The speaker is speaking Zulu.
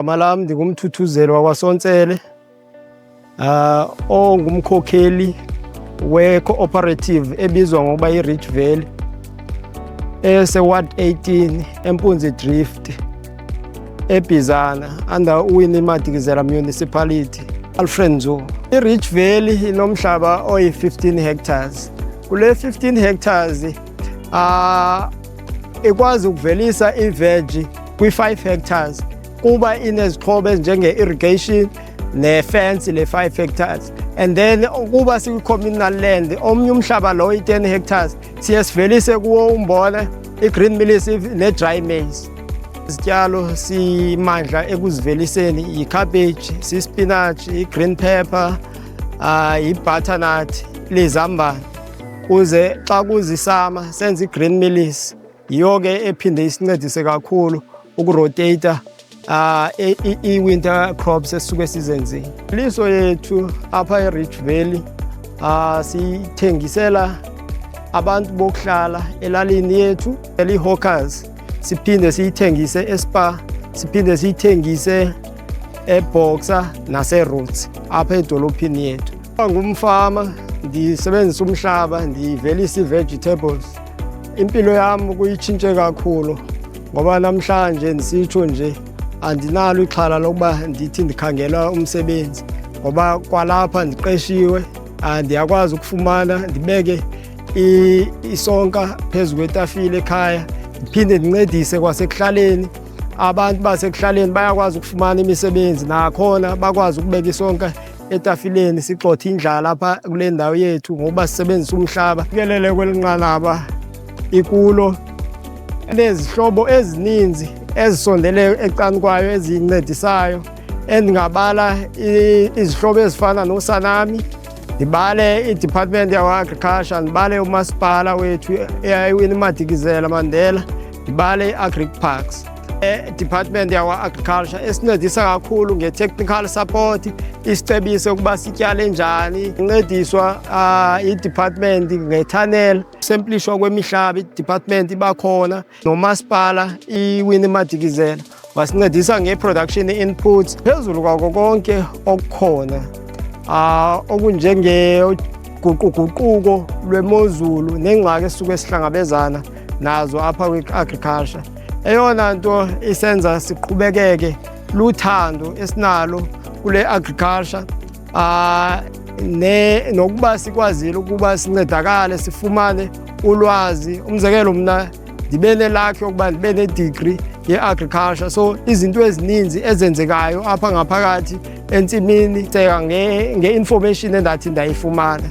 Igama lam ndinguMthuthuzeli wakwaSontsele, ongumkhokheli we-cooperative ebizwa ngokuba yi-Rich Valley ese-Ward 18 eMpunzi Drift eBizana under uWinnie Madikizela Municipality, Alfred Nzo. I-Rich Valley inomhlaba oyi-15 hectares. Kule 15 hectares ikwazi ukuvelisa i-veg kwi-5 hectares kuba inezixhobo ezinjenge-irrigation ne-fence le 5 hectares, and then kuba sikwi-communal land, omnye umhlaba lo i-10 hectares siye sivelise kuwo umbona, i-green mealies ne-dry maize. Izityalo simandla ekuziveliseni yi-cabbage, si-spinach, i-green pepper, i-butternut, lizambane. Kuze xa kuzisama senze i-green mealies, yiyo ke ephinde isincedise kakhulu uku-rotate i-winter crops esisuke sizenzile. Liso yethu apha eRich Valley siyithengisela abantu bokuhlala elalini yethu, eli-hawkers, siphinde siyithengise eSpar, siphinde siyithengise eBoxer nase-Roots apha edolophini yethu. Ngumfama, ndisebenzisa umhlaba, ndivelisa ii-vegetables. Impilo yam kuyitshintshe kakhulu ngoba namhlanje ndisitsho nje andinalo ixhala lokuba ndithi ndikhangela umsebenzi, ngoba kwalapha ndiqeshiwe. Ndiyakwazi ukufumana ndibeke isonka phezu kwetafile ekhaya, ndiphinde ndincedise kwasekuhlaleni. Abantu basekuhlaleni bayakwazi ukufumana imisebenzi, nakhona bakwazi ukubeka isonka etafileni, sigxothe indlala apha kule ndawo yethu ngokuba sisebenzisa umhlaba. Fikelele kweli nqanaba ikulo nezihlobo ezininzi ezisondele ecaleni kwayo ezincedisayo, endingabala izihlobo ezifana noSanami, ndibale i-Department yakwa-Agriculture, ndibale umasipala wethu eWinnie Madikizela Mandela, ndibale i-Agric Parks. E-Department yakwa-Agriculture esincedisa kakhulu nge-technical support, isicebise ukuba sityale njani. Incediswa i-department nge-tunnel, semplishwa kwemihlaba, i-department iba khona, nomasipala iWinnie Madikizela wasincedisa nge-production inputs. Phezulu kwako konke okukhona okunjenge guquguquko lwemozulu nengxaki esisuke sihlangabezana nazo apha kwi-agriculture, eyona nto isenza siqhubekeke luthando esinalo kule agriculture ne nokuba sikwazile ukuba sincedakale, sifumane ulwazi. Umzekelo, mna ndibe ne-luck yokuba ndibe ne-degree ye-agriculture, so izinto ezininzi ezenzekayo apha ngaphakathi entsimini seka nge-information endathi ndayifumana.